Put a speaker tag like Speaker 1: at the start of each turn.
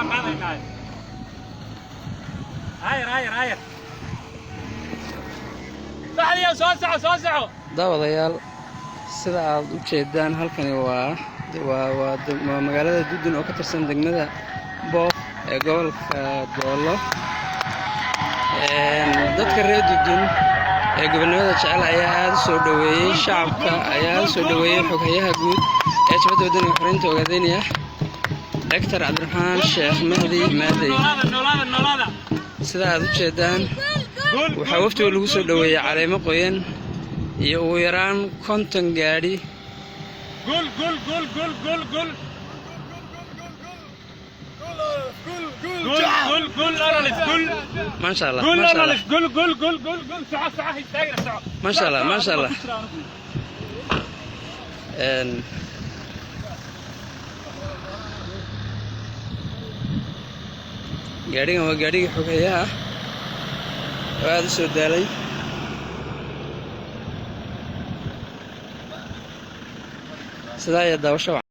Speaker 1: Waa qaadaynaa. Ayar, ayar, ayar. Saxdiya, soo soco, soo soco.
Speaker 2: Daawadayaal, sida aad u jeedaan, halkani waa magaalada Dudun oo ka tirsan degmada Boof ee gobolka Doolo. Dadka reer Dudun ee gobonimada jecel ayaa aada u soo dhoweeyey, shacabka ayaa aada u soo dhoweeyey xoghayaha guud ee Jabhadda Wadaniga Xoreynta Ogaadeynaya, Doctor Cabdiraxmaan Sheekh Mahdi Maadey.
Speaker 1: Noolaada, noolaada, noolaada.
Speaker 2: Sida aad u jeedaan,
Speaker 1: Gul.
Speaker 2: waxaa waftiga lagu soo dhoweeyey caleemo qoyan iyo ugu yaraan 50 gaadhi.
Speaker 1: Gul, gul, gul, gul, gul, gul. Gul, gul, gul, ONLF, gul.
Speaker 2: Maasha Allah.
Speaker 1: Gul.
Speaker 2: Maasha Allah.
Speaker 1: ONLF, gul, gul, gul, gul, gul. Soco, soco, istaagna, soco.
Speaker 2: Maasha Allah, maasha Allah. Gaadhigan waa gaadhigii xoghayaha oo aada u soo daalay. Sidaa ayaa daawasho wacan.